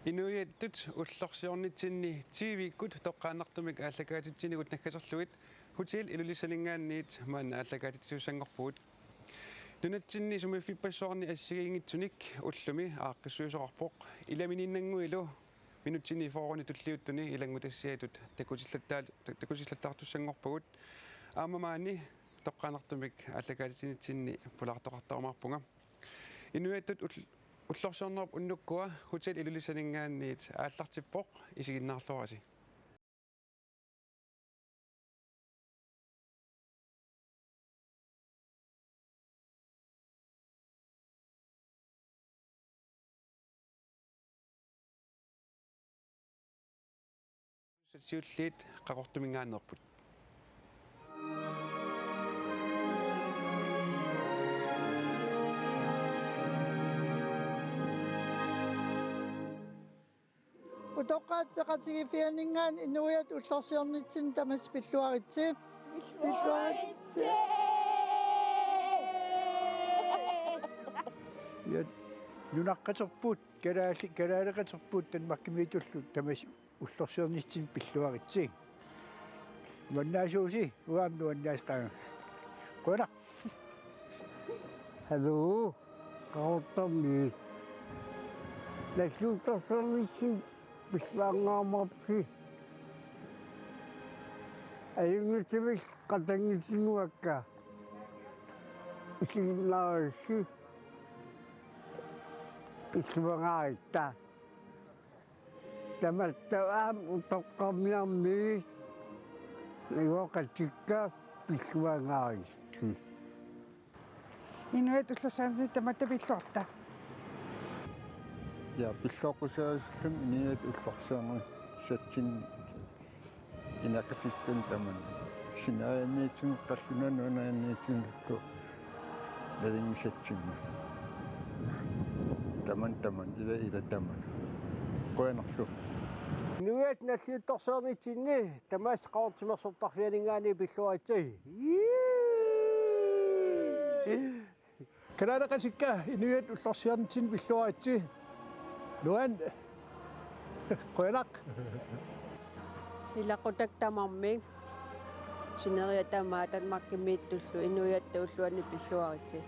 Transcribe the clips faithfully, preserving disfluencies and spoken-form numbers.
Inuiattut ullorsiornitsinni T V-kkut toqqaannartumik aallakaatitsinikkut naggaserlugit Hotel Ilulissaninngaanniit maanna aallakaatitsisussanngorpugut. Nunatsinni sumiiffippassuarni assigiinngitsunik ullumi aaqqissuisoqarpoq. Ilaminiinnannguilu minutsini fyrreni tulliuttuni ilanngutassiatut takutillattaal-, takutillattaartussanngorpagut. Aamma maani toqqaannartumik aallakaatitsinitsinni pulaartoqartarumaarpunga. Inuiattut ull-, ullorsiornerup unnukkua Hotel Ilulissaninngaanniit aallartippoq, isiginnaarluarisi. Siulliit Qaqortuminngaanneerput. Utoqqaat peqatigiiffianinngaanniit inuiattut ullorsiornitsinni tamassi pilluaritsi. Pilluaritsi. Ja nunaqqaterput, kalaali-, kalaaleqaterput Danmarkimiittullu tamassi ullorsiornitsinni pilluaritsi. Nuannaasuusi, uanga aamma nuannaasaqaanga. Qujanaq. Hallo, Qaqortormiit. Nalliuttorsiornitsinni pilluaannaarammaarpusi. Ajunngitsumik qatanngutinnguakka. Isiginnaarassi. Pilluangaaritta. Tamatta aamma utoqqarniarmi najuaqatikka pilluangaaritsi. Inuiattut ullorsiornitsinni tamatta pilluarta. Ja pilluaqqusaarusullunga inuiattut ullorsiornissatsinni inaqatitsinnut tamanut. Sinaajamiitsinni qallunaat nunaanniitsinnilu nalunngisatsinnut. Tamanut, tamanut, ila, ila tamanut. Qujanarlu. Inuiattut nalliuttorsiornitsinni tamassi Qaqortumersortarfianinngaanniit pilluaritsi. Kalaaleqatikka inuiattut ullorsiornitsinni pilluaritsi. Nuan. Qujanaq. Ilaqutakka tamarmik. Sineriak tamaat Danmarkimiittullu inuiattut ulluanni pilluaritsi.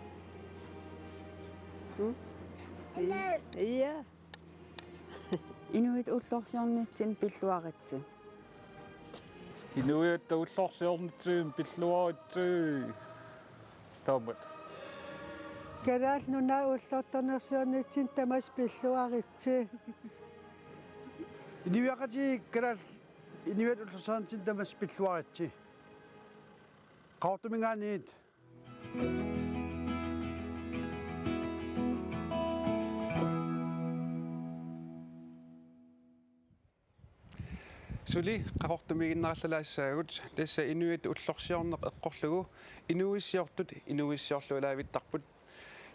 Hmm? Ia. Inuiattut ullorsiornitsinni pilluaritsi. Inuiattut ullorsiornitsinni pilluaritsi. Taamak. Kalaallit Nunaat ullorsiornitsinni tamassi pilluaritsi. Inuiaqatigiit kalaallit inuiattut ullorsiornitsinni tamassi pilluaritsi. Qaqortuminngaanniit. Suli Qaqortumiiginnarallaassagut, tassa inuiattut ullorsiorneq eqqorlugu inuuissiortut inuuissiorlualaavittarput.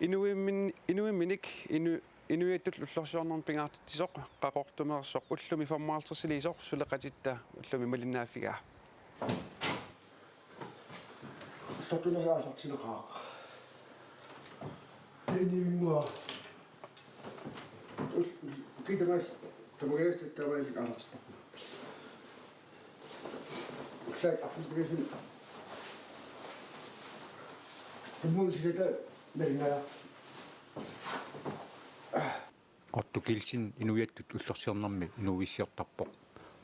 Inuuimmin-, inuuimminik inu-, inuiattut ullorsiornermi pingaartitsisoq Qaqortumeersoq ullumi femoghalvtredsiliisoq suleqatitta ullumi malinnaaffigaa. Ullortunersaasartineqaaq. Tenivinnguaq. Ul-, ul-, ukioq tamaasa, tamakkiisumik taamaalilluni aallartittarpunga. Ullaaq arfineq-pingasunut. Kommunip silataat malinnaajaatsip. Otto Kielsen inuiattut ullorsiornermi inuuissiortarpoq.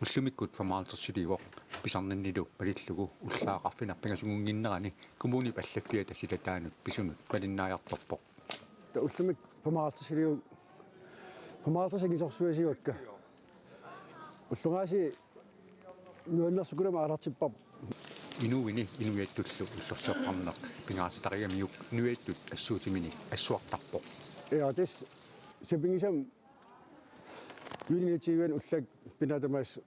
Ullumikkut femoghalvtredsiliivoq, pisarnannilu malillugu ullaaq arfineq-pingasunnginnerani kommunip allaffiata silataanut pisunut malinnaajartorpoq. Ullumi femoghalvtredsiliivoq, femoghalvtreds ingisorsuasiuakka. Ullorsiornermi nuannersukkut aallartipparput. Inuuini inuiattullu ullorsiortarneq pingaartitariaramiuk inuiattut assuutimini assuartarpoq. Ja, tassa sapinngisamik juuni niogtyve ullaakkut pinaa tamaasa,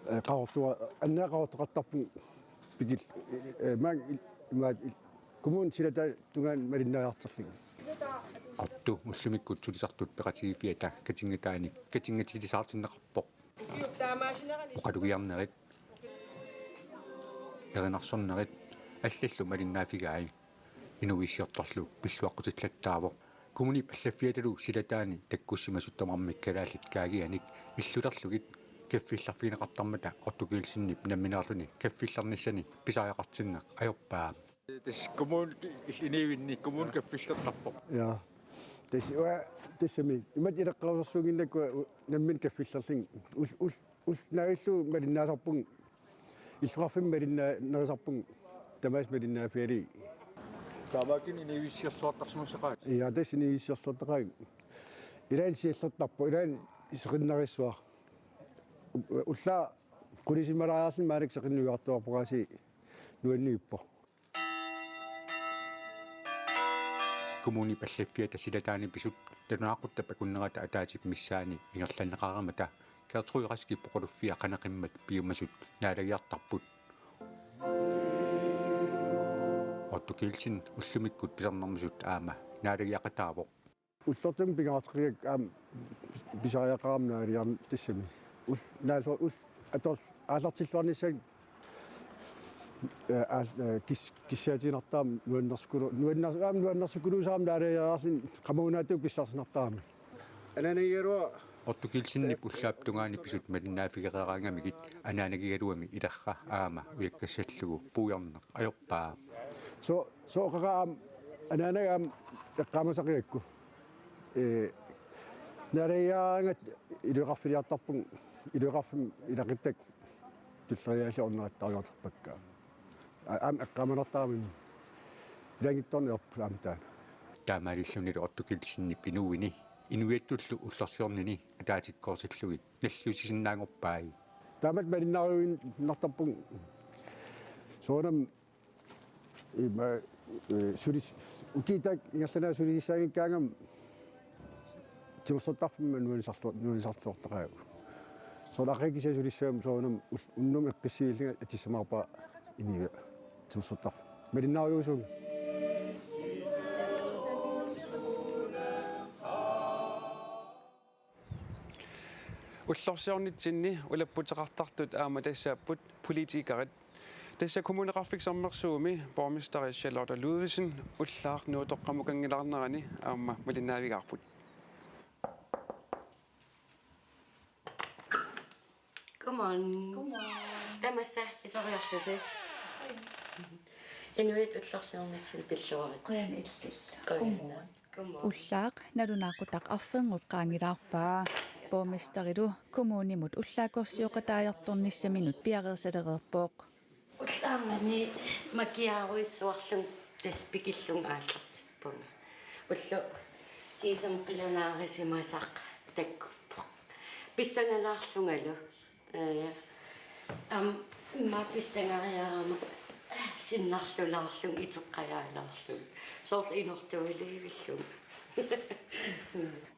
eh, Qaqortua-, annaat Qaqortoqartarpugut pikil-, eh, maanga il-, imaat il-, kommunip silataata tungaanut malinnaajartorlugit. Otto ullumikkut sulisartut peqatigiiffiata katinngataani katinngatilisartinneqarpoq. Oqalugiarnerit, erinarsornerit allallu malinnaaffigai inuuissiortarlu pilluaqqutillattaavoq. Kommunip allaffiatalu silataani takkussimasut tamarmik kalaallit kaagianik illulerlugit kaffillerfigineqartarmata Otto Kielsenip nammineerluni kaffillernissani pisariaqartinneq ajorpaa. Tassa kommuni inuuinni kommuni kaffillertarpoq. Ja. Tassa uanga tassami imatut ileqqorusussuunnginnakku nammineq kaffillerlunga ul-, ul-, ul-, naallugu malinnaasarpunga, illoqarfimmi malinnaanerisarpunga, tamaasa malinnaaffigalugit. Taamaakkami inuuissiorluartarsimassaqaat. Ja, tassa inuuissiorluartaqaanga. Ilaanni siallertarpoq, ilaanni seqinnarissuaq. Ullaaq qulisimalaariarluni maannakkut seqinnuiartuarpoq aasiit nuanniippoq. Kommunip allaffiata silataani pisut nalunaaquttap akunnerata ataatsip missaani ingerlanneqareermata Gertrud Raskip oqaluffia qanoq immat piumasut naalagiartarput. Otto Kielsen ullumikkut pisarnermisut aamma naalagiaqataavoq. Ullortumut pingaaruteqigakku aamma pisariaqarama naalagiarneq tassami. Ul-, naallu-, ul-, ator-, aallartilluarnissaanut, eh, aal-, eh, kis-, kissaatiginartarami nuannersukkulu-, nuanner-, aamma nuannersukkuluusarami naalagiariarluni qamuunaatut pissarsinartarami. Anaanagigaluaq. Otto Kielsenip ullaap tungaani pisut malinnaaffigereeraangamigit anaanagigaluami ilerra aamma ujakkassallugu puiorneq ajorpaa. So-, soorlu aamma anaanaga aamma eqqaamasaqigakku. Ee, naalagiaraangat iluaqarfiliartarpunga, iluaqarfimmi ilaquttakka tulleriiaarlugit ornerattariartarpakka. A-, aamma eqqaamanartaramini. Ilaanngitsoorniarput aamma taanna. Taamaalillunilu Otto Kielsenip inuuini, inuiattullu ullorsiornini ataatikkoortillugit nalliussisinnaanngorpai. Taamatut malinnaaruinnartarpunga soorunami ima, eh, sulis-, ukiup taakku ingerlaneranni sulisissaanngikkaangama timersortarfimmi nuannisarlu-, nuannisarluartaqaagut. Soorlu aqagu kisianni sulissagama soorunami ul-, unnuk eqqissivillunga atissamaarpara inuia timersortarfik. Malinnaarujuusuunga. Ullorsiornitsinni ulapputeqartartut aamma tassaapput politikerit. Tassa Kommuneqarfik Sermersuumi borgmesteri Charlotte Ludvigsen ullaaq Nuutoqqamukanngilaarnerani aamma malinnaavigaarput. Godmorgen. Godmorgen. Tamassa isoriarlusi. Inuit ullorsiornitsinni pilluarit. Qujanaq illillu. Qujanaq. Godmorgen. Godmorgen. Ullaaq nalunaaqutaq arfineq-marlunngortilaarpaa. Borgmesterilu kommunimut ullaakkorsioqataajartornissaminut piareersalereerpoq. Ullaarnani makiaarujussuarlunga tassa pikillunga aallartippunga. Ulloq kiisami qilunaarisimasaq takkuppoq. Pissangalaarlungalu. Ee, aamma immaqa pissangariarama sinnarlulaarlunga iteqqajaalaarlunga. Soorlu inortuiliivillunga.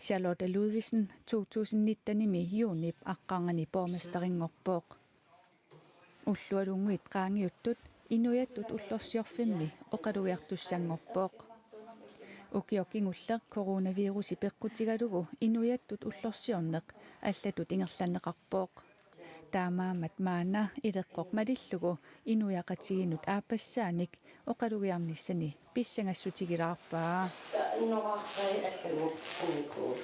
Charlotte Ludvigsen to tusind nittenimi juunip aqqarnganni borgmesterinngorpoq. Ullualunnguit qaangiuttut inuiattut ullorsiorfimmi oqalugiartussanngorpoq. Ukioq kingulleq coronavirusi peqqutigalugu inuiattut ullorsiorneq allatut ingerlanneqarpoq. Taamaammat maanna ileqqoq malillugu inuiaqatigiinnut aappassaanik oqalugiarnissani pissangassutigilaarpaa. Noraarpai allanngortikuuku.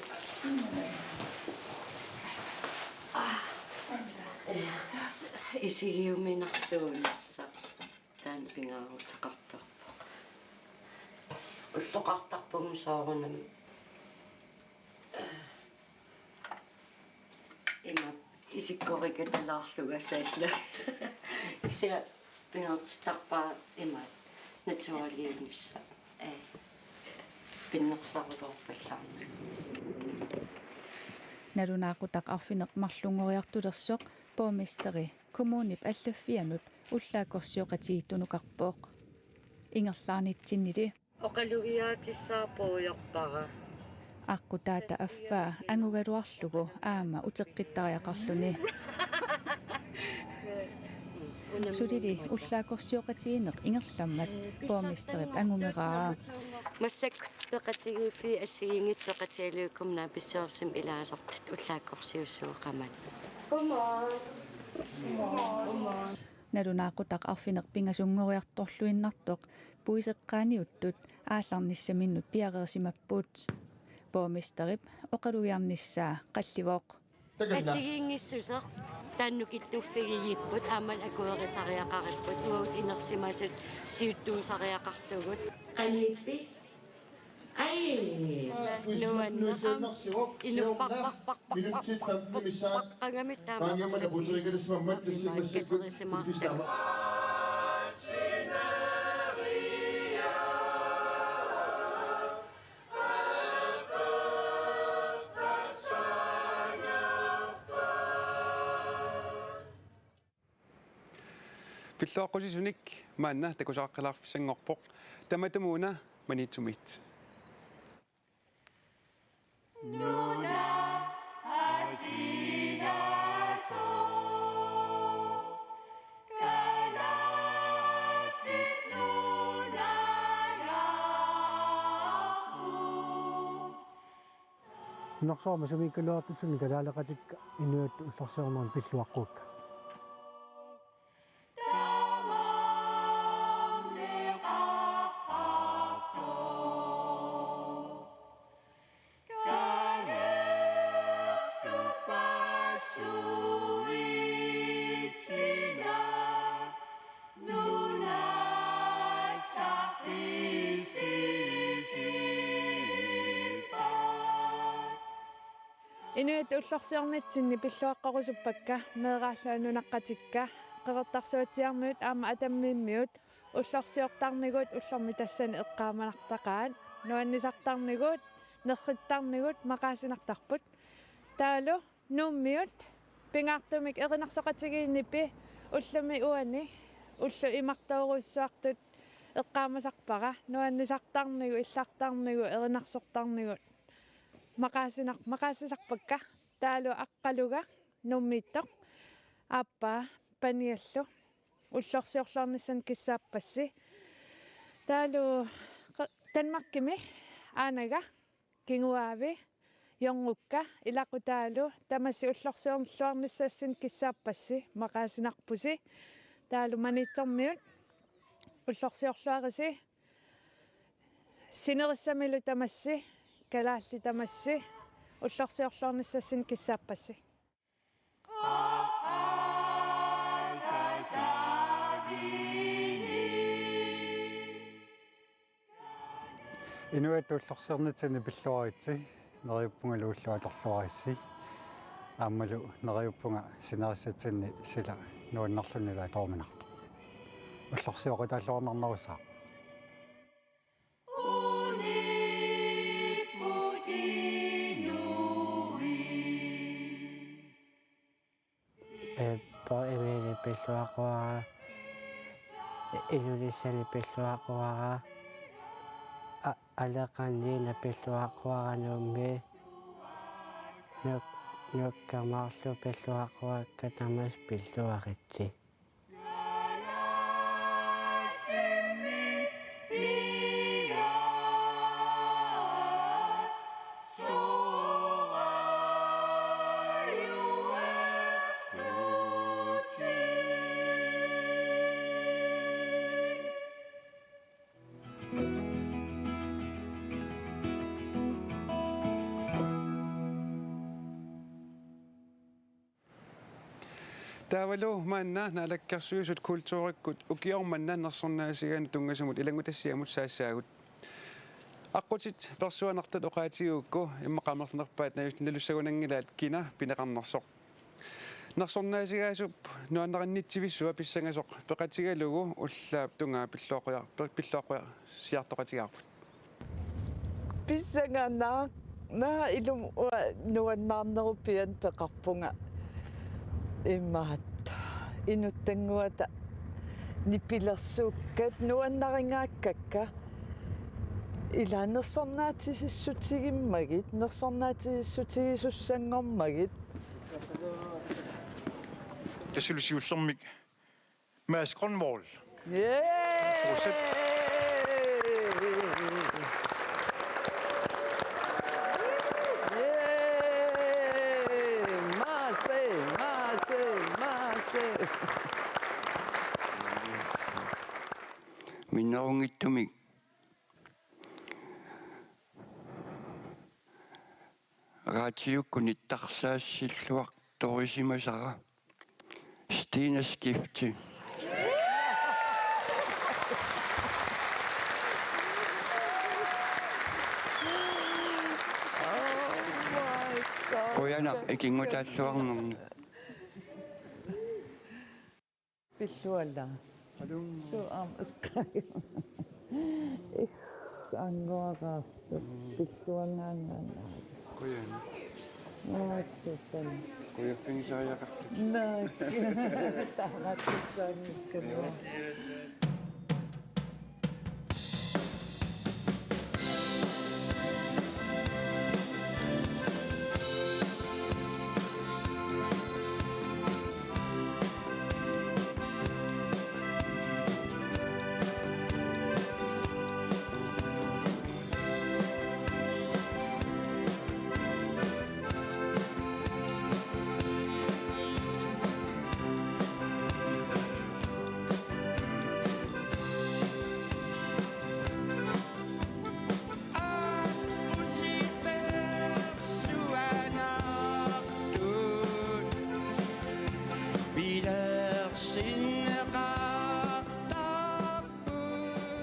Isigiuminartuunissaq taanna pingaaruteqartarpoq. Ulloqartarpunga soorunami. Ima isikkorikatalaarlunga saallu. Kisianni pingaartittarpara ima naturaliunissaq. Ee. Pinnersarulorpallaarnanga. Nalunaaqutaq arfineq-marlunngoriartulersoq borgmesteri kommunip allaffianut ullaakkorsioqatigiittunukarpoq. Ingerlaarnitsinnili oqalugiaatissaaq puigorpara. Aqqutaata affaa angugaluarlugu aamma uteqqittariaqarluni. Sulili ullaakkorsioqatigiinneq ingerlammat borgmesterip angumeraa. Massakkut peqatigiiffiit assigiinngitsut peqatigalugit kommunalbestyrelsimi ilaasortat ullaakkorsiussaagut qamani. Godmorgen. Godmorgen. Nalunaaqutaq arfineq-pingasunngoriartorluinnartoq puiseqqaaniuttut aallarnissaminnut piareersimapput. Borgmesterip oqalugiarnissaa qallivoq. Assigiinngissuseq taanna nukittuffigigipput aammalu akuerisariaqaripput uagut inersimasut siuttuusariaqartugut. Qaniippi? Ai. Nuanneq aamma inuppaqarpaqarpaqarpaqarpaqangamik taama Pilluaqqusisunik maanna takusaqaqqilaarfissanngorpoq. Tamatumuuna Maniitsumiit. Nersuarmi sumiikkaluartulluni kalaaleqatikka inuit ullorsiornermi pilluaqquakka. Inuit ullorsiornitsinni pilluaqqorusuppakka meeraalluta nunaqqatikka, Qeqertarsuatsiaarmiut aamma Atammiimmiut ullorsiortarnigut ullormi tassani eqqaamanartaqaat, nuannisartarnigut, nerrittarnigut maqaasinartarput. Taavalu Nuummiut pingaartumik erinarsoqatigiinnipi ullumi uani ullut imartoorujussuartut eqqaamasarpara, nuannisartarnigut, illartarnigut, erinarsortarnigut maqaasinar-, maqaasisarpakka. Taavalu Aqqaluga Nuummiittoq, aappaa paniallu ullorsiorluarnissannut kissaappassi. Taavalu qa-, Danmarkimi Aanaga, Kinguaavi, Jorngukka ilaqutaalu tamassi ullorsiorluarnissassinnut kissaappassi, maqaasinarpusi. Taavalu Maniitsormiut ullorsiorluarisi, sinerissamilu tamassi, kalaallit tamassi ullorsiorluarnissassinnut kissaappassi. Inuit ullorsiornitsinni pilluaritsi, neriuppungalu ulloq atorluaritsi. Aammalu neriuppunga sinerissatsinni sila nuannerlunilu atoruminartoq. Ullorsioqutaalluarnarnerussaaq. Eppo Emili pilluaqquara, Ilulissani pilluaqquara, a-, Aleqanniina pilluaqquara Nuummi, Nuuk-, Nuukka Marluk pilluaqquakka tamassi pilluaritsi. Taavalu maanna Naalakkersuisut kulturikkut ukioq manna nersornaasigaanut tunngasumut ilanngutassiamut saassaagut. Aqqutit persuanartut oqaatigigukku immaqa amerlanerpaat nalus-, nalussagunanngilaat kina pineqarnersoq. Nersornaasigaasup nuannarinnitsivissua pissangasoq peqatigalugu ullaap tungaa pilluaqquja-, pe-, pilluaqqujaarsiartoqatigaarput. Pissanganaq, naa ilumut uanga nuannaarnerupian peqarpunga. Imaattoq. Inuttannguata nipilersuukkat nuannarigaakkakka. Ilaa nersornaatisissutigimmagit, nersornaatisissutigisussanngorummagit. Tassulu siullermik Mads Grønvold. Yay! Fortsæt. Yay! Mads, Mads, Mads. Minnerunngitsumik raatiukkut nittarsaassilluartorisimasara Stine Skifte. Qujanaq ikinngutaalluarnerni. Pilluala. Hallo. Su am ikkai. Ih, anguaqaarsu. Pilluangaangaanaa. Qujan. Naattutan. Qujaqqingisariaqartut. Naak. Tarattussaanngikkaluaq.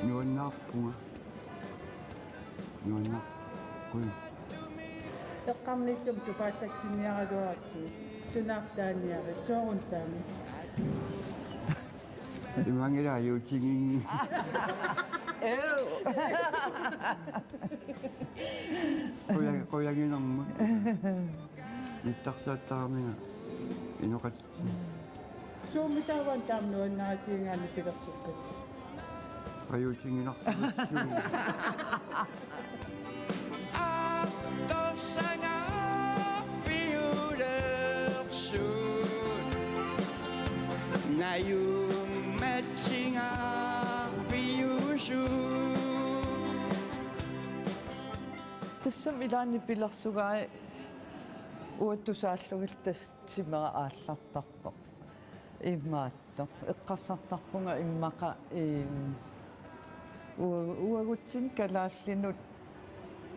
Nuannaarpunga. Nuannaarpunga. Eqqarnittumi tupaallatsinniaraluaratsigit. Sunaaffa taaniarit, sooruna taama? Imaanngilaq ajuutiginngi. Ew. Quja-, qujanginermut. Nittarsaattaraminga inoqat. Suummi taava taama nuannaarutigigaanni pilersukkatit? Ajuutiginarput. Atorsangaarpiulersuut. Najummatsigaarpiusuut. Tassami ilaanni pilersugai uattusaallugit tassa timera aallartarpoq. Imaattoq. Eqqarsartarpunga immaqa, eem, u-, uagutsinni kalaallinut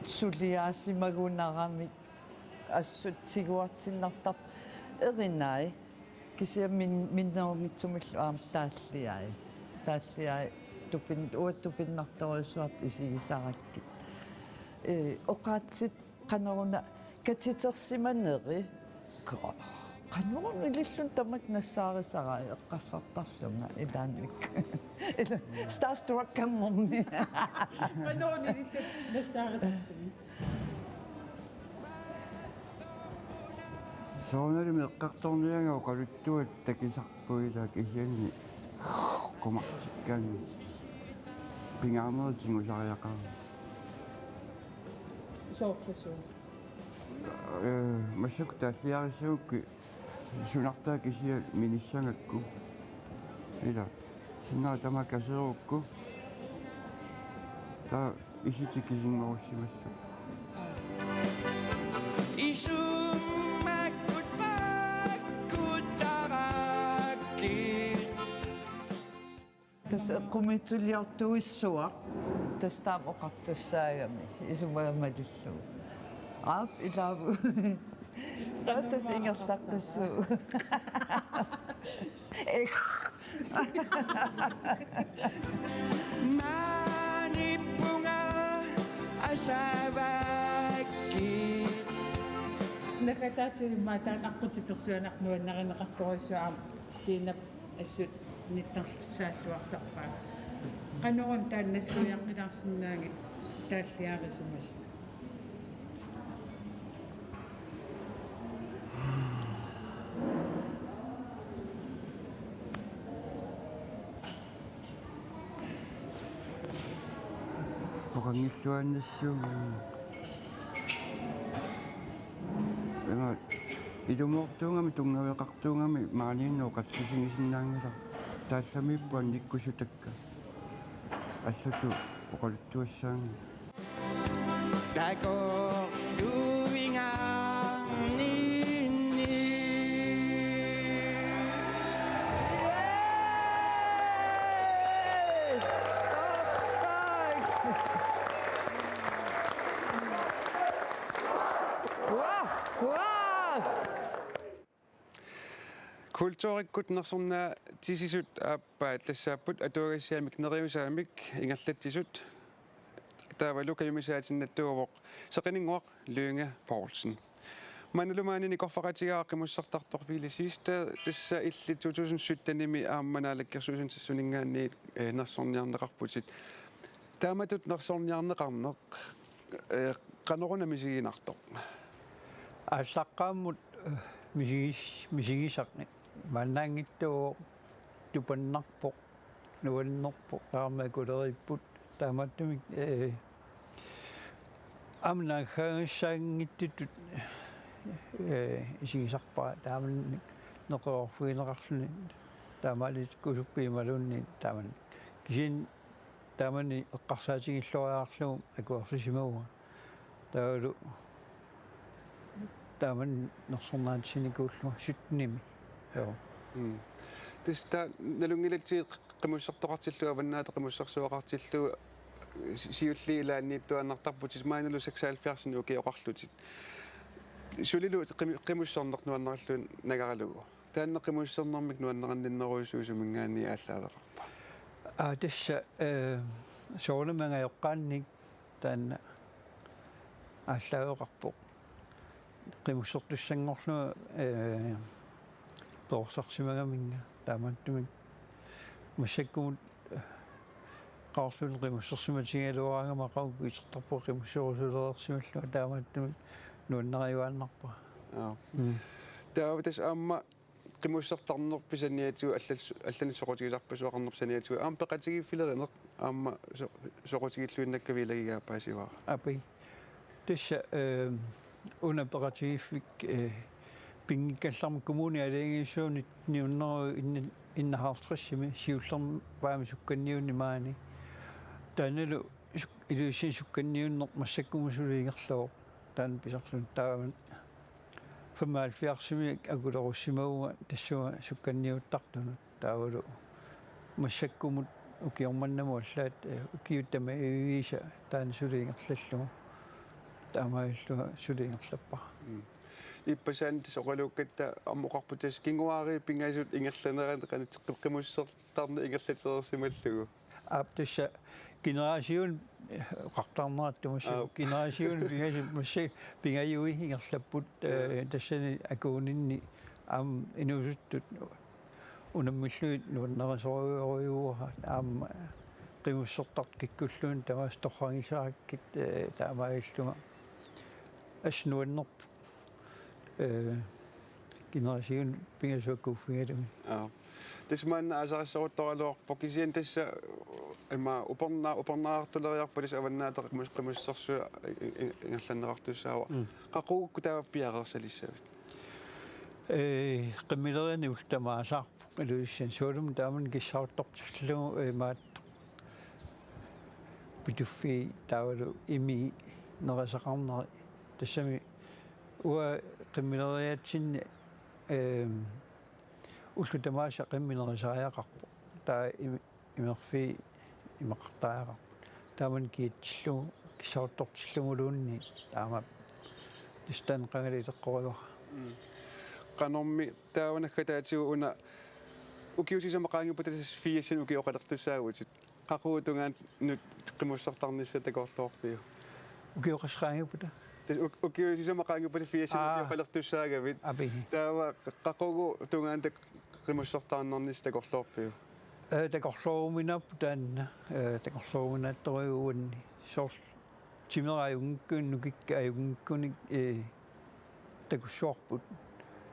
suliaasimagunaramik assut tiguartinnartarpoq erinai. Kisianni min-, minnerunngitsumillu aamma taalliai. Taalliai tupin-, uanga tupinnartorujussuartut isigisarakkit. Ee, oqaatsit qanoruna katitersimaneri. Qa-, qanoruna ililluni tamakku nassaarisaraat eqqarsartarlunga ilaanni. Ila starstruckernermi. Qanoruna ililluni nassaarisarluni. Soorunalimi eqqartorniarlunga oqaluttuat takusarput ila kisianni qumartikkaanni pingaarnerit tigusariaqarami. Soorlu suu? Ee, massakkut taalliarissagukkit sunartaa kisiat minissagakku. Ila. Sinnera tamaat kaseerukku. Taava isitik kisinngorussimassuk. Isummakkut pakkutarakkit. Tassa eqqumiitsuliortuuissuaq, tassa taama oqartussaagami, isumaga malillugu. Aap, ilaavu. Taava tassa ingerlaqqissuuvoq. Eh. Maanippunga asavakkit. Nakataatsimik taanna aqqutit persuanaq nuannarineqartorujussuaq aamma Stinep assut nittarsaalluartarpaa. Qanoruna taanna nassuiaqqilaarsinnaagit taalliarisimasut? Oqanngilluinnassuunga. Ima ilumoortuugami tunngaveqartuugami maaniinnaq oqallisigisinnaanngilara. Taallamiippoq annikkusutakka. Allatut oqaluttuassaanga. Takorluuinnarninni. Pultorikkut nersornaatsisisut aappaat tassaapput atuagassiamik neriusaamik ingerlatsisut. Taavalu kajumissaatinnattuuvoq seqinninnguaq Lynge Poulsen. Maannalu maani nikorfaqatigaaq qimussertartoq Viile Siegstad, tassa illit to tusind syttenimi aamma naalakkersuisuni tassaninngaanniit, eh, nersorniarneqarputit. Taamatut nersorniarneqarneq, eh, qanoruna misiginartoq? Aallaqqaammut, eh, misigis-, misigisarneq. Maannaanngittuuvoq, tupannarpoq, nuannerpoq, taama akuleriipput, taamaattumik, eh, aamma naaggaagassaanngitsutut, eh, isigisarpara, taamani neqeroorfigineqarluni, taamaalitikkusuppit imaluunniit, taamani. Kisianni taamani eqqarsaatigilluariarlugu akuersisimavunga. Taavalu taamani nersornaatsisinikuullunga syttenimi. Joo. Mm. Tassa taava nalunngilatsigit qimussertoqartillugu, Avannaata Qimussersuaqartillugu, si-, siulliit ilaanniittuaannartarputit, maannalu seksoghalvfjerdsini ukioqarlutit. Sulilu qimi-, qimusserneq nuannerallugu nagaralugu. Taanna qimussernermik nuannarinninnerujussuuvoq, suminngaanniit aallaaveqarpa? Aa, tassa, eh, soorunami angajoqqaannik taanna aallaaveqarpoq. Qimussertussanngorlunga, eh, perorsarsimagaminnga, taamaattumik massakkumut, eh, qaarluunniit qimussersimatigigaluaraangama aqagu itertarpunga qimusserusulereersimallunga, taamaattumik nuannariuaannarpara. Joo. Mm. Taava tassa aamma qimussertarneq pisaniatigut, allas-, allanik soqutigisarpassuaqarneq pisaniatigut, aamma peqatigiiffilerineq aamma so-, soqutigilluinnakkavigilagigaat paasivara. Aap. Tassa, eh, una peqatigiiffik, eh, pinngikkallarmat kommunip aalajangiisuunit nitten hundrede enoghalvtredsimi siullerpaamik sukkanniunneq maani. Taannalu suk-, Ilulissani sukkanniunneq massakkumut suli ingerlavoq. Taanna pisarluni, taava femoghalvfjerdsimi akulerussimavunga tassunga sukkanniuttartunut. Taavalu massakkumut ukiormanna aamma allaat, eh, ukiut tamaasa taanna suli ingerlallugu. Taamaalillunga suli ingerlappara. Mm. Ippassaq tassa oqaluukkatta aamma oqarputit tassa kinguaariit pingasut ingerlaneranni qanoq qimussertarneq ingerlatereersimallugu. Aap, tassa generation, eh, oqartarnerattut tamaasa. Aap. Generation pingasut massa pingajuit ingerlapput, eh, tassani akuuninni aamma inuusuttut unammillugit nuannarisorujussuuara, aamma qimussertartut kikkulluunniit tamaasa torranngisarakkit, eh, taamaalillunga assut nuannerpoq, eh, generation pingasut akuuffigalugit. Aap. Tassa maanna aasarissoruttoraluarpoq, kisianni tassa ima uperna-, upernaartuleriarpat tassa Avannaata Qimus-, Qimussersuaq i-, i-, ingerlanneqartussaavoq. Mm. Qaqugukkut taava piareersalissavit? Eh, qimmilerianik ullut tamaasaarpoq Ilulissani, soorlumi taamani kissaruttortillugu, eh, imaattoq Pituffii taavalu imii nerisaqarneri. Tassami uanga qimmileriaatsinni, ehm, ullut tamaasa qimmit nerisariaqarpoq. Taava imi-, imerfii imaqartariaqarput. Taamani kiatsillugu, kissaruttortilluguluunniit, taama tassa taanna qangali iteqqorivara. Mm. Qanormi taava naggataatigut una ukiut sisamat qaangiuppata, tassa firsinik ukioqalertussaavutit? Qaqugu tungaanut qimussertarnissat takorloorpiuk? Ukiut qassit qaangiuppata? Tassa uk-, ukiut sisamat qaangiuppata firsinik, aa, ukioqalertussaagavit. Aap. Taava qaqugu tungaanut qimussertarnissat takorloorpiuk? Eh, takorlooruminaapput taanna. Eh, takorlooruminaattorujuuvoq uanni. Soorlu timera ajunngikkunik, nukikka ajunngikkunik, eh, takussuarput.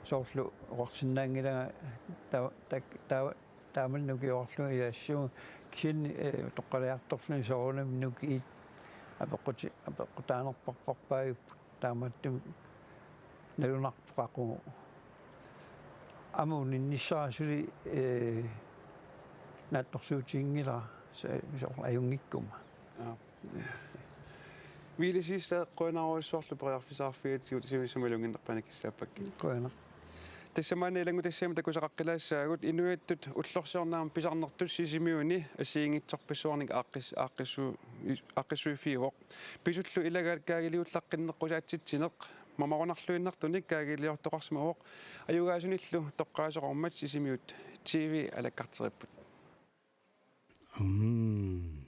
Soorlu oqarsinnaanngilanga taava, tak-, taava, taamani ukioqarlunga ilaassuunga, kisianni, eh, toqqaannartorluni soorunami nukiit apeqquti-, apeqqutaanerparparpaajupput. Taamaattumik nalunarpoq qaqugu. Aamma uninnissara suli, eh, naatsorsuutiginngilara, so-, soorlu ajunngikkuma. Aap. Viile Siegstad, qujanarujussuarlu periarfissaqarfigigatsigu, siunissami ilunnginnerpaani kissaappakkit. Qujanaq. Tassa maanna ilanngutassiami takusaqaqqilaassaagut, inuiattut ullorsiornermi pisarnertut Sisimiuni assigiinngitsorpassuarnik aaqqis-, aaqqissu-, aaqqissuiffiuvoq. Pisullu ilagaat kaagiliullaqqinneqqusaatsitsineq, Mamorunarluinnartunik kaagiliortoqarsimavoq, ajugaasunillu toqqaasoqarmat Sisimiut T V alakkarteripput. Mm.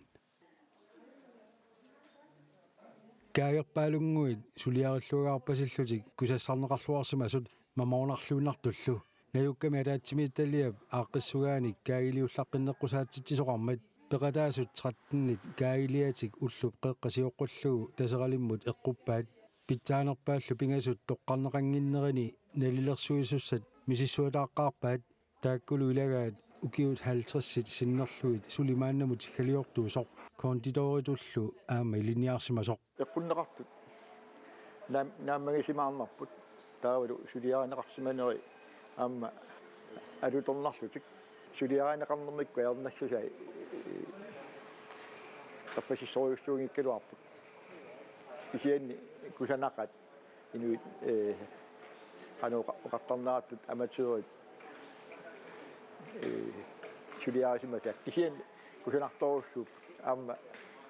Kaagerpaalunnguit suliarilluagarpasillutik kusassarneqarluarsimasut mamorunarluinnartullu. Najukkami ataatsimiititaliap aaqqissugaanik kaagiliullaqqinneqqusaatsitsisoqarmat peqataasut trettenit kaagiliatik ullup qeqqa sioqqullugu Taseralimmut eqquppaat. Pitsaanerpaallu pingasut toqqarneqannginnerini nalilersuisussat misissuataaqqaarpaat. Taakkulu ilagaat ukiut halvtredsit sinnerlugit suli maannamut tiggaliortuusoq konditoritullu aamma ilinniarsimasoq. Eqqunneqartut naam-, naammagisimaarnarput. Taavalu suliarineqarsimaneri aamma alutornarlutik. Suliarineqarnermikkut ajornassusai erfasissorujussuunngikkaluarput. Kisianni kusanaqaat inuit, eh, qanoq oqa-, oqartarneratut amatørit, eh, suliarisimasaat. Kisianni kusanartorujussuupput aamma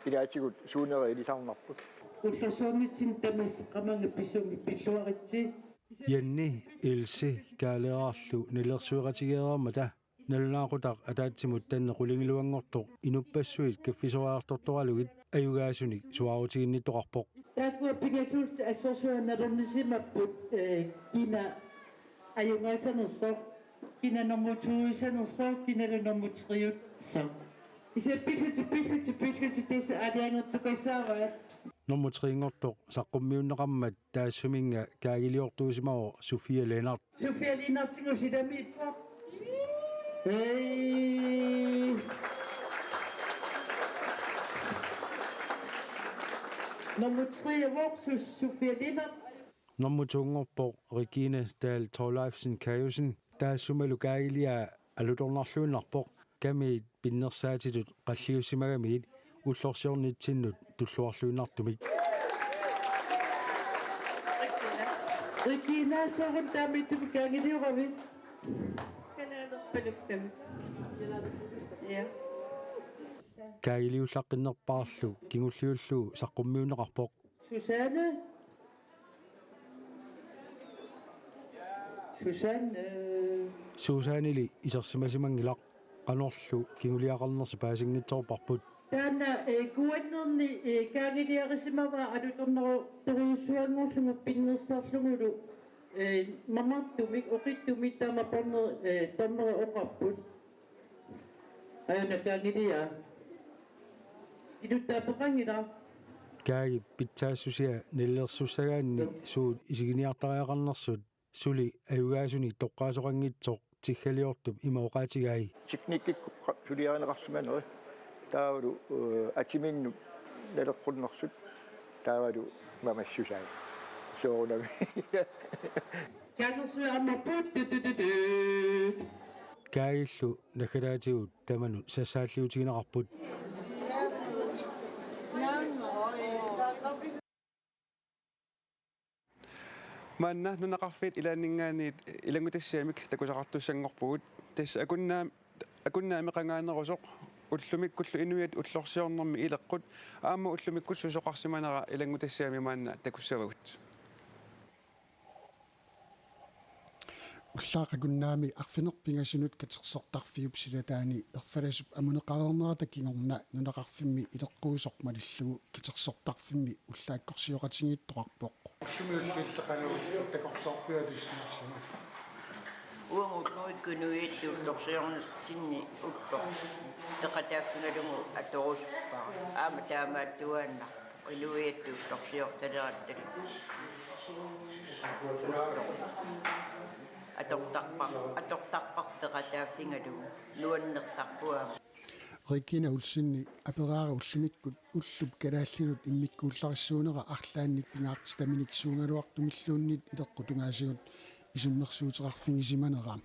ilaatigut suuneri ilisarnarput. Ullorsiornitsinni tamassi qamannga pisumik pilluaritsi. Janni, Ilse, Kaaleeraarlu nalilersueqatigeereermata nalunaaqutaq ataatsimut tanneq qulingiluanngortoq inuppassuit kaffisoriartortoralugit ajugaasunik suaarutiginnittoqarpoq. Taakkua pingasuullutik assorsuaq nalornisimapput, eh, kina ajugaasanersoq, kina nummer to-iusanersoq, kinalu nummer tre-iussanersoq. Kisianni pillutik, pillutik, pillutik tassa aalajangertukasaaraat. Nummer tre-nngortoq saqqummiunneqarmat taassuminnga kaagiliortuusimavoq Sofia Lennert. Sofia Lennertigut silamiippoq. Hej. Nummer tre-uvoq Su-, Sofia Lennert. Nummer to-nngorpoq Regine Dahl Thorleifsen Kajussen, taassumalu kaagiliaa alutornarluinnarpoq. Kamiit pinnersaatitut qalliussimagamigit ullorsiornitsinnut tulluarluinnartumik. Regina, sooruna taamaattumik kaagilioravit? Kalaalerpalukkami. Ja. Kaagiliullaqqinnerpaarlu kingulliullugu saqqummiunneqarpoq. Susanne. Susanne. Susanneli isersimasimanngilaq, qanorlu kinguliaqarnersi paasinngitsoorparput. Taanna, eh, kuannerni, eh, kaagiliarisimavaa alutornartorujussuanngorlugu pinnersarlugulu, eh, mamartumik oqittumik taama porneri, eh, dommeri oqarput. Aana kaagiliaa. Iluttaapeqanngilaq. Kaagip pitsaassusia nalilersussagaanni suut isiginiartariaqarnersut suli ajugaasunik toqqaasoqanngitsoq tiggaliortup ima oqaatigai. Teknikkikkut qa-, suliarineqarsimaneri. Taavalu, eh, atiminnut naleqqunnersut. Taavalu mamassusai. Soorunami. Kaangersuarnerput tutututut. Kaagillu naggataatigut tamanut sassaalliutigineqarput. Maanna nunaqarfiit ilaanninngaanniit ilanngutassiamik takusaqartussanngorpugut. Tassa akunnaa-, akunnaami qangaanerusoq ullumikkullu inuiattut ullorsiornermi ileqqut aamma ullumikkut susoqarsimanera ilanngutassiami maanna takussavagut. Ullaaq akunnaami arfineq-pingasunut katersortarfiup silataani erfalasup amuneqareernerata kingorna nunaqarfimmi ileqquusoq malillugu katersortarfimmi ullaakkorsioqatigiittoqarpoq. Ullumi ulluillu qanoq takorloorpiuk atussinerlugit? Uagut ullumikkut inuiattut ullorsiornitsinni ulloq peqataaffigalugu atorusuppara. Aamma taamaattuaannaq inuiattut ullorsiortalerattalu ulloq atortarpar-, atortarpar peqataaffigalugu nuannertarpoq aamma. Regina Olsenip aperaara ullumikkut ullup kalaallinut immikkuullarissuunera arlaannik pingaartitaminik suugaluartumilluunniit ileqqut tungaasigut isummersuuteqarfigisimanera.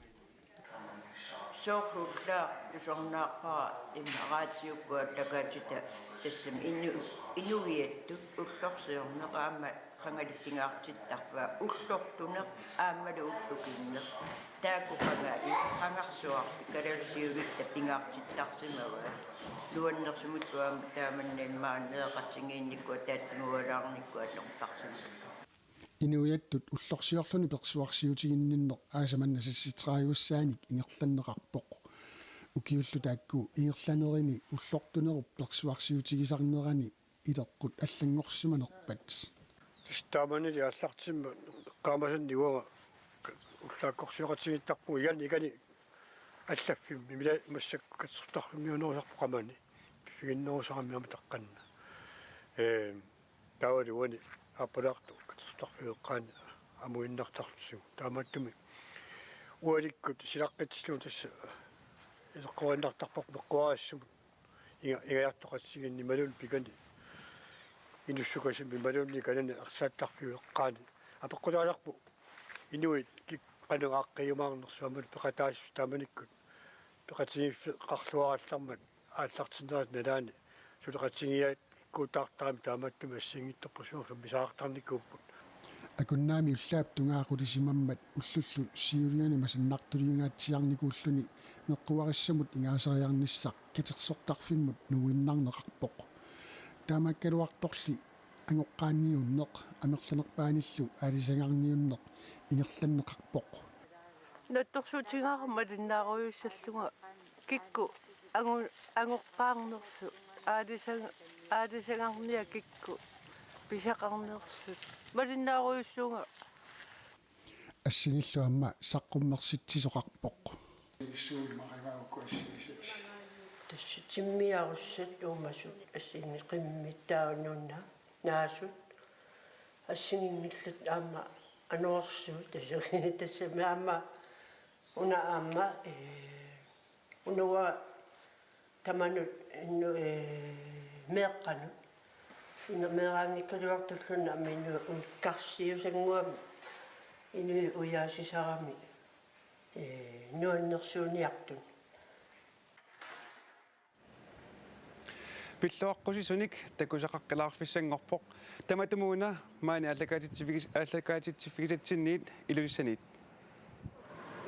Soorlu ullaaq tusarnaarpara imma raatiukkut aallakaatita tassami inu-, inuiattut ullorsiorneq aamma qangali pingaartittarpaa ullortuneq aammalu ullukinneq. Taakku qangali qangarsuarpit kalaallit siulitta pingaartittarsimavaat. Nuannersumillu aamma taamanna immaqa nereqatigiinnikkut ataatsimoorlaarnikkut atortarsimavaat. Inuiattut ullorsiorluni persuarsiutiginninneq aasaq manna seksogtredivessaannik ingerlanneqarpoq. Ukiullu taakku ingerlanerini ullortunerup persuarsiutigisarnerani ileqqut allanngorsimanerpat. Tassa taamani aallartimmat eqqaamasannikuugama ullaakkorsioqatigiittarpugut igani igani allaffimmi, ila massakkut katersortarfimmiunnerusarpoq qamani piffiginnerusarami aamma taqqanna. Ee, taavalu uani aappalaartoq katersortarfiup eqqaani amuinnartarlusigu. Taamaattumik ualikkut silaqqitsillugu tassa ileqqorinnartarparput meqquarissumut inga-, ingajartoqatigiinneq imaluunniit pikani inussukasumik imaluunniit kanani arsaattarfiup eqqaani. Apeqqutaasarpoq inuit kikkut qanoq aaqqiiumaarnersut aammalu peqataasut taamanikkut peqatigiiffeqarluarallarmat aallartinnerata nalaani suleqatigiikkuutaartarami taamaattumik assigiinngitsorpassuit sammisaqartarnikuupput. Akunnaami ullaap tungaa qulisimammat ullullu siuliani masannartuliungaatsiarnikuulluni meqquarissamut ingaaseriarnissaq katersortarfimmut nuuinnarneqarpoq. Taamaakkaluartorli angoqqaanniunneq amerlanerpaanillu aalisagarniunneq ingerlanneqarpoq. Nattorsuutigaara malinnaarujussuullunga kikkut angu-, angoqqaarnersut, aalisag-, aalisagarniat kikkut pisaqarnersut malinnaarujussuuvunga. Assinillu aamma saqqummersitsisoqarpoq. Tassa timmiarussat uumasut assigiinngimmata taava nuna naasut assigiinngillat aamma anorersuut tassa, tassami aamma una aamma, ee, una tamanut innu, ee, meeqqanut. Innu meeraanngikkaluartulluni aamma innu uikkarsiusannguamik inuit ujaasisarami, ee, nuannersuuniartut. Pilluaqqusisunik takusaqaqqilaarfissanngorpoq. Tamatumuuna maani aallakaatitsiffigis-, aallakaatitsiffigissatsinniit Ilulissaniit.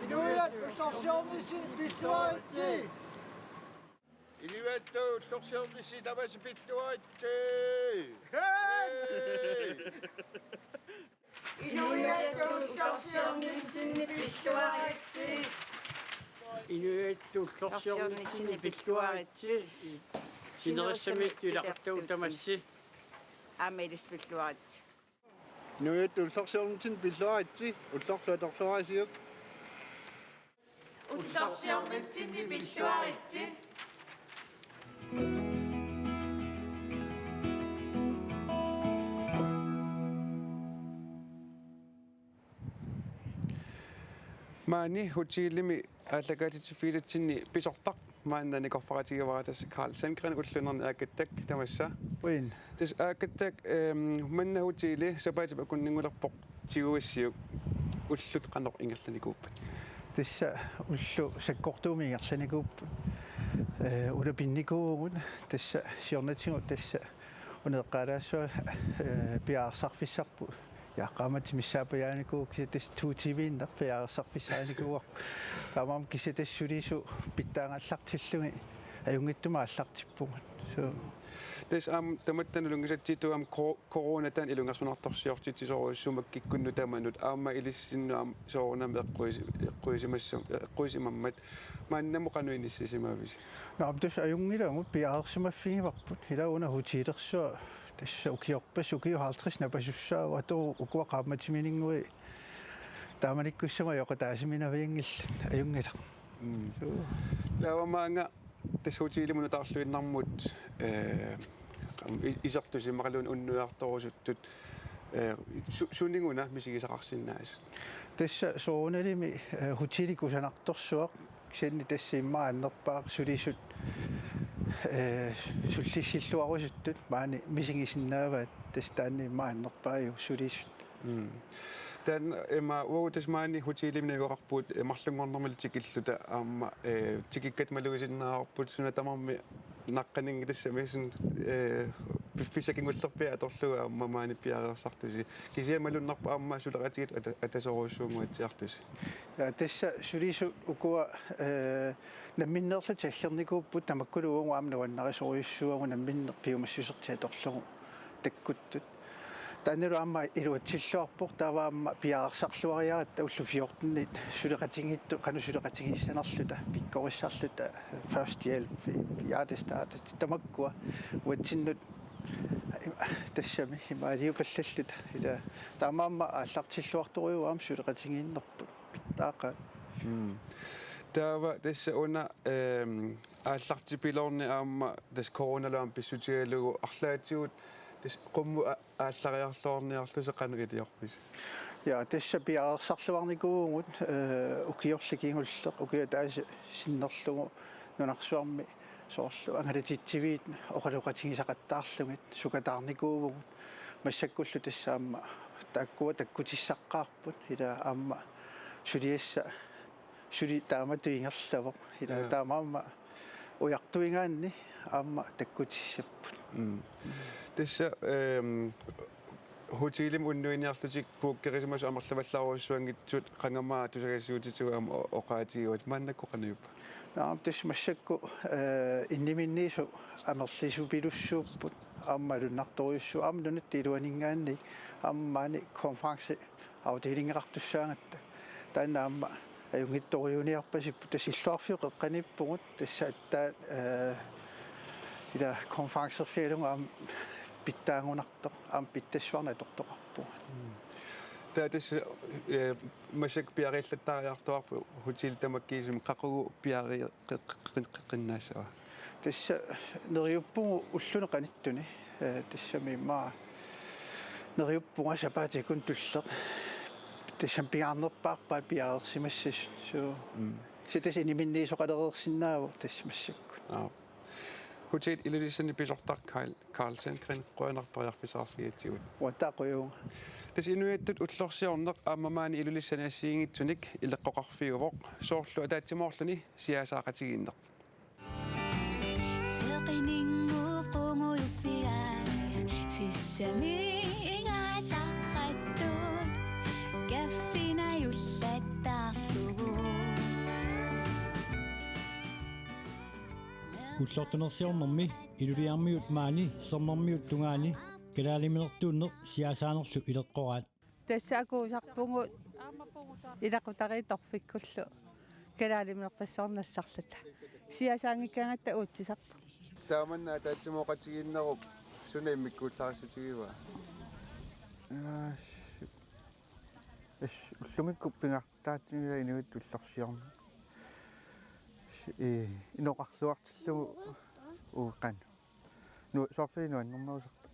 Inuiattut ullorsiornitsinni pilluaritsi. Inuiattut ullorsiornitsinni tamassi pilluaritsi. Hej! Inuiattut ullorsiornitsinni pilluaritsi. Inuiattut ullorsiornitsinni pilluaritsi. Sinerissamiittut ilaqartagut tamassi. Aamma ilissi pilluaritsi. Inuiattut ullorsiornitsinni pilluaritsi. Ullorlu atorluarisiuk. Ullorsiornitsinni pilluaritsi. Maani hotelimi aallakaatitsiffigissatsinni pisortaq maanna nakorfaqatigivara tassa Karl Sandgren, ulluinnarni Aakattak, tamassa. Uin. Tassa Aakattak, ehm, manna hoteli sapaatip akunninngulerpoq tiguassiuk, ullut qanoq ingerlanikuuppat? Tassa ullut sakkortuumik ingerlanikuupput. Ee, ulapinnikuuvugut tassa siornatigut tassa una eqqaalaassavara, ee, piareersarfissarput. Ja, qaammatit missaappajaanikuuvoq kisianni tassa Tove T V-nneq piareersarfissaanikuuarput. Taamaammat kisianni tassa sulisut pitsaagallartillugit ajunngitsumik aallartippugut. So. Tassa aamma tamatta nalunngisatsigu aamma ko-, coronap taanna ilungersunartorsiortitsisorujussuummat kikkunnut tamanut aamma ilissinnut aamma soorunami eqquisi-, eqquisimassam-, eqquisimammat. Maannamut qanoq inissisimavisi? Naamik, tassa ajunngilagut, piareersimaffigivarput. Ila una hotelersuaq tassa ukiorpassuit, ukiut halvtreds napasussaavaat, atoruuk ukua qaammatimininnguit taamanikkussamut ajoqataaseminavianngillat, ajunngilaq. Mm. Suu. Taava maanga tassa hotelimut nutaarluinnarmut, ee, i-, isertusi imaluunniit unnuiartorusuttut, ee, su-, sunik una misigisaqarsinnaasut? Tassa soorunalimi, ee, hoteli kusanartorsuaq, kisianni tassa immaqa annerpaaq sulisut, ee, sullissilluarusuttut maani misigisinnaavaat, tassa taanna immaqa annerpaajuvoq sulisut. Mm. Taanna ima uagut tassa maani hotelimi najugaqarpugut, ee, marlunngornermili tikilluta aamma, ee, tikikkatta malugisinnaavarput suna tamarmi naqqaninngi tassami suna, ee, piffissaq kingullerpiaq atorlugu aamma maani piareersartusi. Kisianni malunnarpoq aamma suleqatigiit ata-, atasorujussuunnguatsiartusi. Ja, tassa sulisut ukua, ee, namminneerlutik aggernikuupput, tamakkulu uagut aamma nuannarisorujussuuagut namminneq piumassusertik atorlugu takkuttut. Taannalu aamma iluatsilluarpoq, taava aamma piareersarluariaratta ullut fjortenit suleqatigiittu-, qanoq suleqatigiissanerluta, pikkorissarluta, førstehjælp, hjertestart, tamakkua uatsinnut tassami imaaliupallalluta. Ila taamaammat aallartilluartorujuuvoq aamma suleqatigiinnerput pittaaqaat. Mm. Taava tassa una, ehm, aallartipiloorneq aamma tassa coronalu aamma pissutigalugu arlaatigut tassa qummut a-, aallariarluarniarlusi qanoq iliorpisi? Ja, tassa piareersarluarnikuuvugut, eh, ukiorli kingulleq, ukioq ataaseq sinnerlugu nunarsuarmi soorlu angalatitsiviit oqaloqatigisaqattaarlugit sukataarnikuuvugut, massakkullu tassa aamma taakkua takkutissaqaarput, ila aamma suliassaq suli taamatut ingerlavoq. Ila Ja. taamaammat ujartuigaanni aamma takkutissapput. Mm. Tassa, ehm, hotelimi unnuiniarlutik bookerisimasut amerlavallaarujussuanngitsut qangamma tusagassiuutitigut aamma o-, oqaatigivatit, maannakkut qanoq ippa? Naam, tassa massakkut, eh, inniminniisut amerlisupilussuupput, aamma malunnartorujussuupput, aamma nunatta iluaninngaanniit, aamma maani konference- afdelingeqartussaagatta. Taanna aamma ajunngitsorujussuuniarpasipput, tassa illoqarfiup qeqqaniippugut, tassa aatsaat, eh, ila konferencerfigalugu aamma pitsaagunartoq, aamma pitsassuarnik atortoqarpugut. Taava tassa, eh, massakkut piareellattaariartuaarput hotel tamakkiisumik, qaqugu piareeqqi-, qi-, qi-, qi-, qinnaassava? Tassa neriuppugut ulluni qanittuni, eh, tassami immaqa neriuppunga sapaatip-akunnut tulleq. Tassami pingaarnerpaarpaat piareersimassasut. Suu. Mm. Tassa tassa inniminniisoqalereersinnaavoq tassa massakkut. Aap. Hotel Ilulissani pisortaq Carl, Carl Sandgreen, qujanaq periarfissaqarfigigatsigut. Uattaaq qujanaq. Tassa inuiattut ullorsiorneq aamma maani Ilulissani assigiinngitsunik ileqqoqarfiuvoq, soorlu ataatsimoorluni siasaaqatigiinneq. Seqininngooq qungujuffigai, sissami ingasaqqattut, kaffinajullattarlugu. Ullortunersiornermi Ilulissarmiut maani Sermermiut tungaani kalaaliminertuunneq siasaanerlu ileqqoraat. Tassa akuusarpugut ilaqutariit torfikkullu kalaaliminerpassuarnik nassarluta. Siasaanngikkaangatta uutsisarpugut. Taamanna ataatsimooqatigiinnerup suna immikkuullarissutigiva? Aas, as ullumikkut pingaartaatinngilaat inuit ullorsiorneq. S-, i-, inoqarluartillugu ueqan. Nu-, soorlu nuannernerusartoq.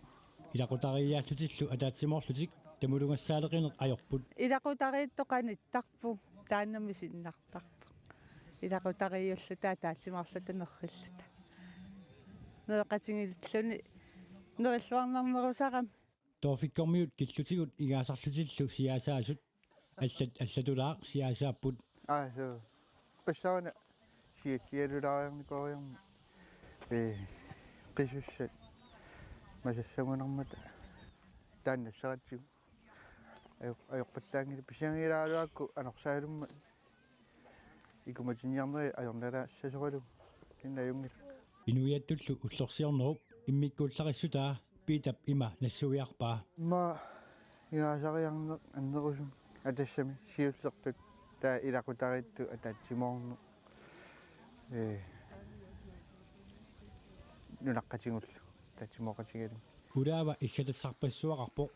Ilaqutariiaallutillu ataatsimoorlutik tamulugassaaleqineq ajorput. Ilaqutariittoq qanittarpoq, taannami sinnartarpoq. Ilaqutariiulluta ataatsimoorluta nerrilluta. Nereqatigiilluni nerilluarnarnerusarami. Torfikkormiut killutigut igaasarlutillu siasaasut. Allat allatulaaq siasaapput. Aa, suu. Qissaana siassialulaariarnikooriarneq. Ee, qisussat masassagunarmata taanna nassaratsigu. Ajor-, ajorpallaanngilaq, pisianngilaraluakku anorsaalummat. Ikumatinniarneri ajornalaassasoralugu. Inna ajunngilaq. Inuiattullu ullorsiornerup immikkuullarissutaat Piitap ima nassuiarpaa. Immaqa ingaasariarneq annerusumik, aa, tassami siullertut taava ilaqutariittut ataatsimoorneq. Ee, nunaqqatigullu ataatsimooqatigalugit. Ulaava iggattassarpassuaqarpoq.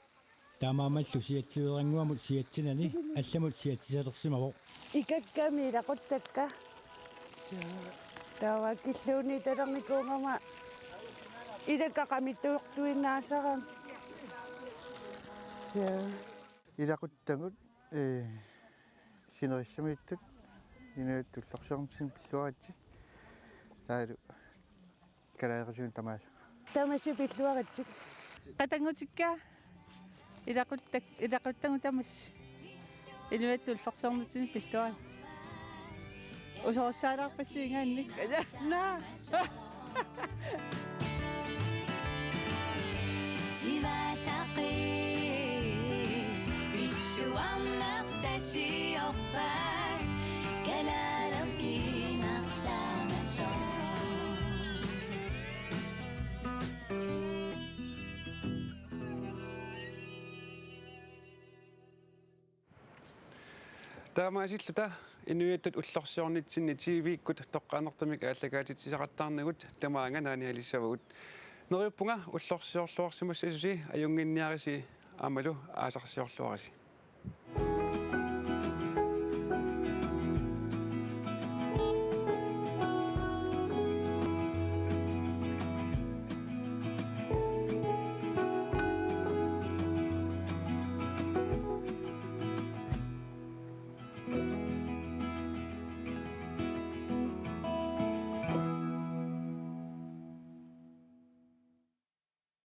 Taamaammallu siatsiveerannguamut siatsinani allamut siatsisalersimavoq. Ikakkami ilaquttakka. Taava killuuniitalernikuugama ilakka qamittuutuinnaasarami. Ilaquttagut, ee, sinerissamiittut inuit ullorsiornertigut pilluaritsi. Taavalu kalaallisut tamaasa. Tamassi pilluaritsi. Qatanngutikka. Ilaquttak-, ilaquttagut tamassi. Inuit ullorsiornertigut pilluaritsi. Usorussaalarpassuigaannik. Naa. Tivaasaqi. Pilluarneq tasiorpaat. Kalaaleq kiinarsaamasoq. Taamaasilluta inuiattut ullorsiornitsinni T V-kkut toqqaannartumik aallakaatitsisaqattaarnagut tamaanga naanialissavagut. Neriuppunga ullorsiorluarsimassasusi, ajunnginniarisi aammalu aasarsiorluarisi.